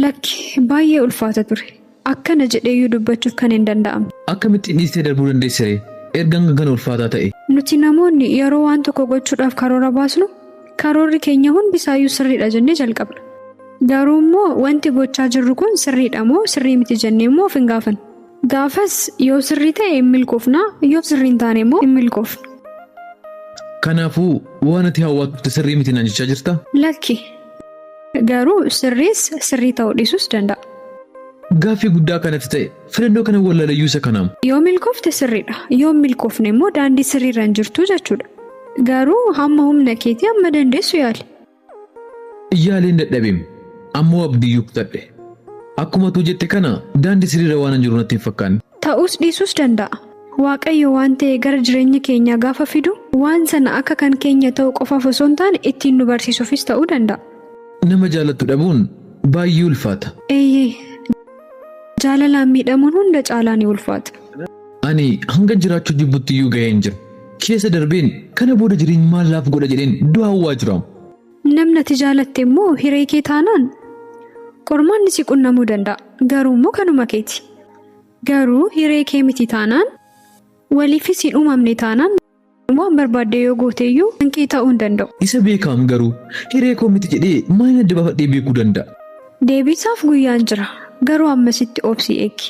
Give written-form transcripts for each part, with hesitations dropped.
Lakki baay'ee ulfaata ture. Akkana jedheeyyuu dubbachuuf kan hin danda'amne. Akkamitti dhiistee darbuu dandeesse ree? Erga hanga kana ulfaataa ta'e. Nuti namoonni yeroo waan tokko gochuudhaaf karoora baasnu karoorri keenya hundisaayyuu sirriidha jennee jalqabna. Garuu immoo wanti gochaa jirru kun sirriidha moo sirrii miti jennee immoo of hin gaafannu. Gaafas yoo sirrii ta'e hin milkoofna, yoo sirrii hin taane immoo hin milkoofnu. Kanaafuu waan ati hawwaa turte sirrii miti naan jechaa jirtaa? Lakki. Garuu sirriis sirrii ta'uu dhiisuus danda'a. Gaaffii guddaa kanatti ta'e filannoo kana wallaaleyyuu isa kanaam. Yoo milkoofte sirriidha. Yoo hin milkoofne immoo daandii sirriirra hin jirtu jechuudha. Garuu hamma humna keetii hamma dandeessu yaali. Yaaleen dadhabeem. Ammoo abdiiyyuu kutadhe. Akkuma atuu jette kana daandii sirriirra waanan jiru natti hin fakkaanne. Ta'uus dhiisuus danda'a. Waaqayyo waan ta'e gara jireenya keenyaa gaafa fidu waan sana akka kan keenya ta'u qofaaf osoo hin taane ittiin nu barsiisuufis ta'uu danda'a. Nama jaallattu dhabuun baay'ee ulfaata. Eeyyee. Jaalalaan miidhamuun hunda caalaa ni ulfaata. Ani hangan jiraachuu jibbutti iyyuu gaheen jira. Keessa darbeen kana booda jireenyi maal naaf godha jedheen du'a hawwaa jiraam. Namni ati jaalatte immoo hiree kee taanaan qormaanni si qunnamuu danda'a. Garuu immoo kanuma keeti. Garuu hiree kee miti taanaan waliifis hin uumamne taanaan waan barbaadde yoo goote iyyuu kan kee ta'uu hin danda'u. Isa beekaam garuu hiree koo miti jedhee maalin adda baafadhee beekuu danda'a? Deebiisaaf guyyaan jira. Garuu ammasitti obsii eegi.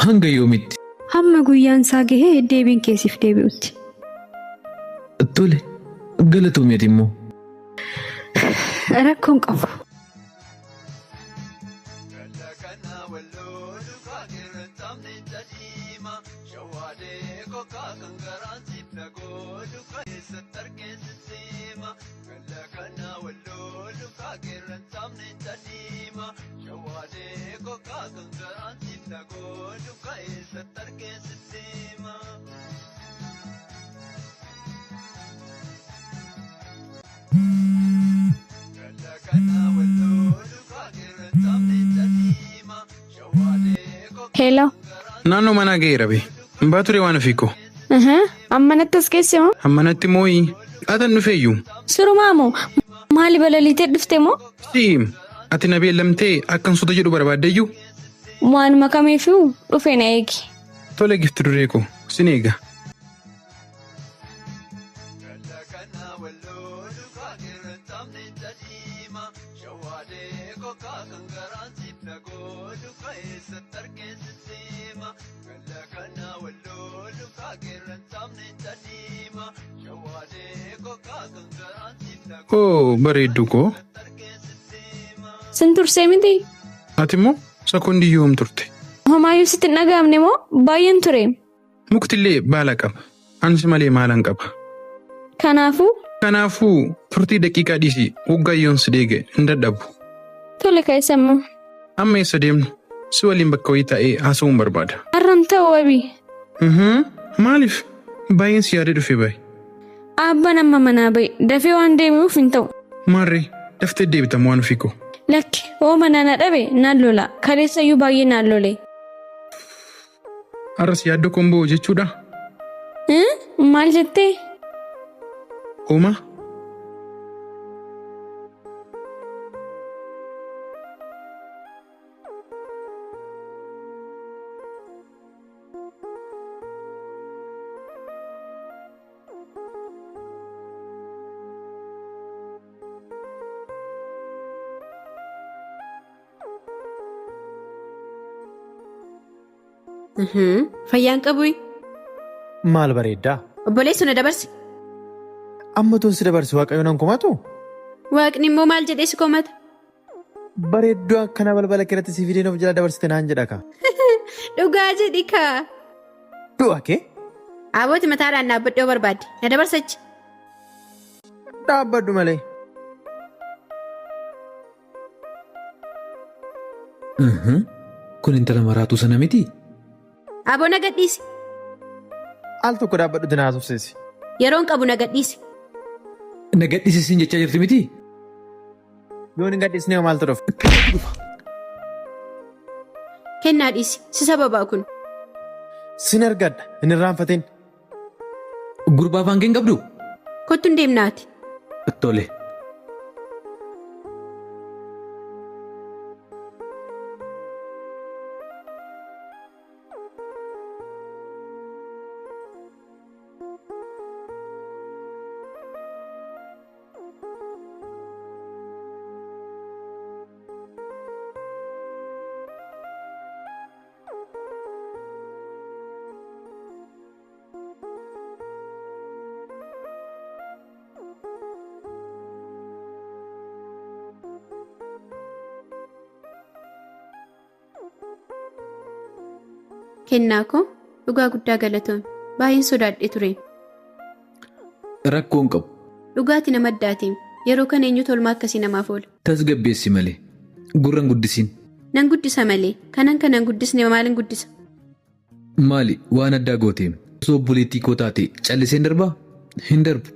Hanga yoomitti? Hamma guyyaan isaa gahee deebiin kee siif deebi'utti. Tole, galatoomi ati immoo. Rakkoo hin qabu. Hello. Naannoo manaa ga'eera bee. Hin baature waan ofii koo. Ammanatti as geesse moo? Ammanatti mooyi. Qaatan dhufeeyyuu. Sirumaa moo? Maali balaliitee dhufte moo? Si'i ati na beellamtee akkan suuta jedhu barbaaddeyyuu. Waanuma kamiifuu dhufe na eegi. Tole gifti duree koo sin eega. Oo bareedduu koo. Sin tursee miti? Ati immoo sekoondii yoom turte? Homaayyuu sitti hin dhaga'amne moo? Baay'een ture. Mukti illee baala qaba. Ansi malee maalan qaba? Kanaafuu? Kanaafuu turtii daqiiqaa dhiisii waggaa yoon si deege hin dadhabu. Tole ka'e amma. Amma eessa deemnu? Si waliin bakka wayii taa'ee haasa'uun barbaada. Har'an ta'u wabii. Maaliif? Baay'een si yaadee dhufe bahe. Abbaan amma manaa ba'e dafee waan deebi'uuf hin ta'u. Maarree daftee deebitamu waan ofii koo. Lakki hoo manaa na dhabe naan lola kaleessayyuu baay'ee naan lole. Har'as yaaddoo koon bo'u jechuudha? Maal jettee? Homaa? Fayyaan qabuyi. Maal bareeddaa? Obboleessu na dabarsi. Amma tun si dabarsi waaqayyo nan komatu? Waaqni immoo maal jedhee si komata? Bareedduu akkana balbala keerratti si fideen of jala dabarsite naan jedha ka. Dhugaa jedhi kaa. Du'a kee? Abooti mataadhaan dhaabbadhu yoo barbaadde. Na dabarsachi. Dhaabbadhu malee. Kun intala maraatuu sana miti? Aboo na gadhiisi. Al tokko dhaabbadhuti na haasofsiisi. Yeroon qabu na gadhiisi. Na gadhiisi siin jechaa jirti miti? Yoon hin gadhiisne hoo maaltu dhufa? Kennaa dhiisi. Si sababaa kun. Sin argadha hin irraanfatin. Gurbaa afaan kee hin qabdu? Kottu hin deemnaati. Tole. Kennaa koo dhugaa guddaa galatoomi. Baay'een sodaadhe ture. Rakkoo hin qabu. Dhugaati nama addaatiin yeroo kana eenyutu olmaa akkasii namaaf oola? Tasgabbeessi malee. Gurra hin guddisiin. Nan guddisa malee kanan kanan guddisne maalin guddisa? Maali waan addaa gooteem? Osoo obboleettii koo taate calliseen darbaa? Hin darbu.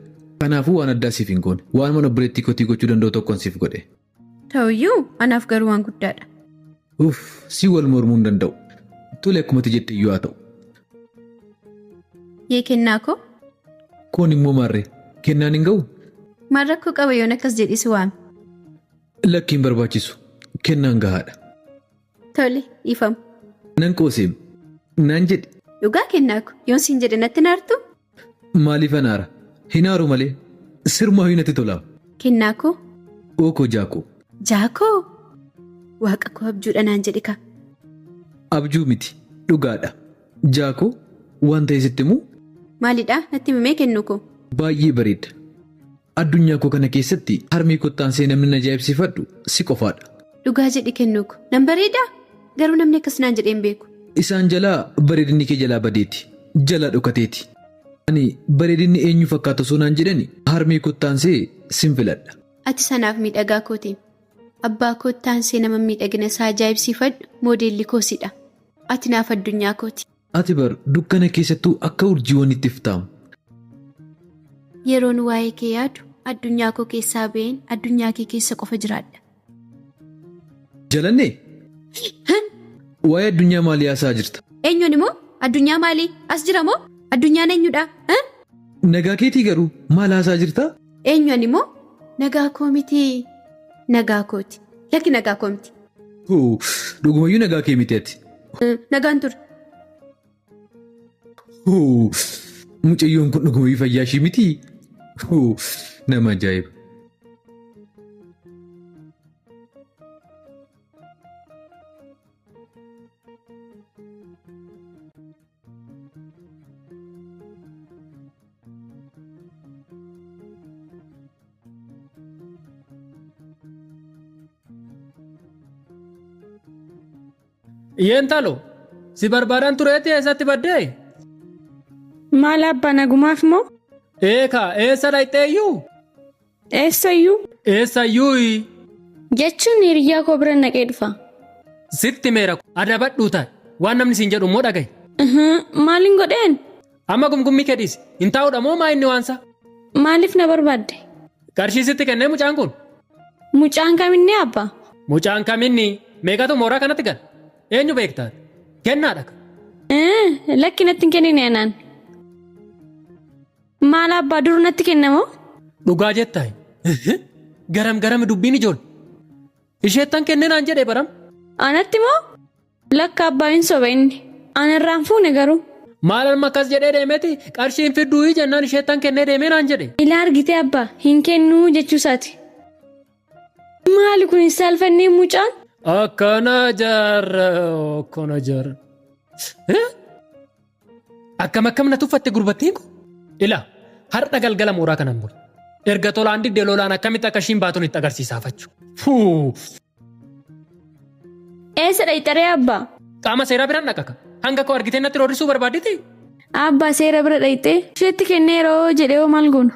Kanaafuu waan addaa siif hin goone. Waan mana obboleettii kootii gochuu danda'u tokkoon siif godhe. Ta'uyyuu anaaf garuu waan guddaadha. Uff, si wal mormuu hin danda'u. Tole akkuma ati jette iyyuu haa ta'u. Yee kennaa koo? Kun immoo maarree? Kennaan hin ga'u? Maal rakkoo qaba yoon akkas jedhee si waame? Lakki hin barbaachisu. Kennaan gahaadha. Tole, dhiifama. Nan qooseem. Naan jedhi. Dhugaa kennaa koo yoon siin jedhe natti hin aartuu? Maaliifan aara? Hin aaru malee. Sirumaayyuu natti tola. Kennaa koo? Ookoo Jaakoo. Jaakoo? Waaqa koo abjuudha naan jedhi kaa. Abjuu miti. Dhugaadha. Jaakoo waan ta'e sitti himuu? Maalidha? Natti himi mee kennuu koo. Baay'ee bareedda. Addunyaa koo kana keessatti harmee kootti aansee namni na ajaa'ibsiifadhu si qofaadha. Dhugaa jedhi kennuu koo. Nan bareedaa? Garuu namni akkas naan jedhee hin beeku. Isaan jalaa bareedinni kee jalaa badeeti. Jalaa dhokateeti. Ani bareedinni eenyu fakkaata osoo naan jedhani harmee kootti aansee sin filadha. Ati sanaaf miidhagaa kooti. Abbaa kootti aansee nama miidhagina isaa ajaa'ibsiifadhu moodeelli koo sidha. Ati naaf addunyaa kooti. Ati bar dukkana keessattuu akka urjiiwwanitti iftaam. Yeroon waa'ee kee yaadu addunyaa koo keessaa ba'een addunyaa kee keessa qofa jiraadha. Jalannee? Waa'ee addunyaa maalii haasa'aa jirta? Eenyuun immoo? Addunyaa maalii? As jira moo? Addunyaan eenyudha? Nagaa keetii garuu maal haasa'aa jirta? Eenyuun immoo? Nagaa koo miti. Nagaa kooti. Lakki nagaa koo miti. Hoo, dhugumayyuu nagaa kee miti ati. Nagaan ture. Hoo, mucayyoon kun dhugumayyuu fayyaa ishii miti. Hoo, nama ajaa'iba. Iyyeen talo, si barbaadaan tureetti eessatti baddee? Maal abbaa nagumaaf moo? Eekaa eessa dhaqxeeyyuu? Eessayyuu? Eessayyuu? Jechuun hiriyyaa koo bira naqee dhufa. Sitti meera adabadhuu taa'e waan namni siin jedhu immoo dhaga'i. Maaliin godheen? Amma gumgummii kee dhiisi. Hin taa'uudha moo maa inni waansa? Maaliif na barbaadde? Qarshii sitti kennee mucaan kun? Mucaan kaminni abbaa? Mucaan kaminni meeqatu mooraa kanatti gala? Eenyu beektaa? Kennaadha. Lakki natti hin kennine anaan. Maal abbaa dur natti kennamoo? Dhugaa jettaa? Garam garam dubbiin ijoollee. Isheettan kennee naan jedhee baram. Anatti moo? Lakka abbaa hin soba inni. Ana irraan fuune garuu. Maal amma akkas jedhee deemeeti qarshiin fidduu jennaan isheettan kennee deemee naan jedhe. Ilaa argitee abbaa hin kennuu jechuusaati. Maali kun hin saalfannee mucaan? Akkana jaarra akkana jaarra. Akkam akkam na tuffatte gurbattiin kun? Ilaa har'a galgala mooraa kanan bulu. Erga tolaan didde lolaan akkamitti akka ishiin baatuun itti agarsiisaafachuu. Fuu! Eessa dhayxaree abbaa? Qaama seeraa biraan dhaqaka. Hanga koo argitee natti roorrisuu barbaadditi? Abbaa seera bira dhayxee isheetti kenneeroo jedhee hoo maal goona?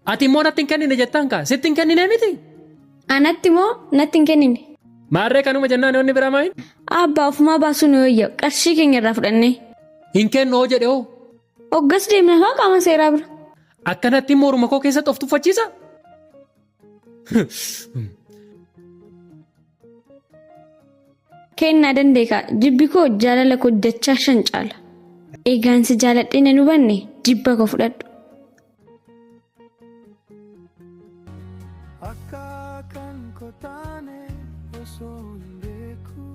Ati immoo natti hin kennine jettaan kaa sitti hin kennine miti? Anatti moo natti hin kennine? Maarree kanuma jennaan yoonni biraa maayin? Abbaa ofumaa baasuu nu wayya qarshii keenya irraa fudhannee. Hin kennu hoo jedhe hoo? Hoggas deemna haa qaama seeraa bira. Akkanatti morma koo keessatti of tuffachiisa? Kennaa dandeeka jibbi koo jaalala koo dachaa shan caala. Egaan si jaaladhee nan hubanne jibba koo fudhadhu. Akka kan koo taane osoo hin beeku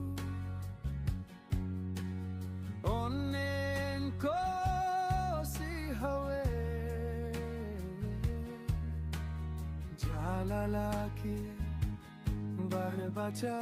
Onneen koo si hawee Jaalala kee barbaacha.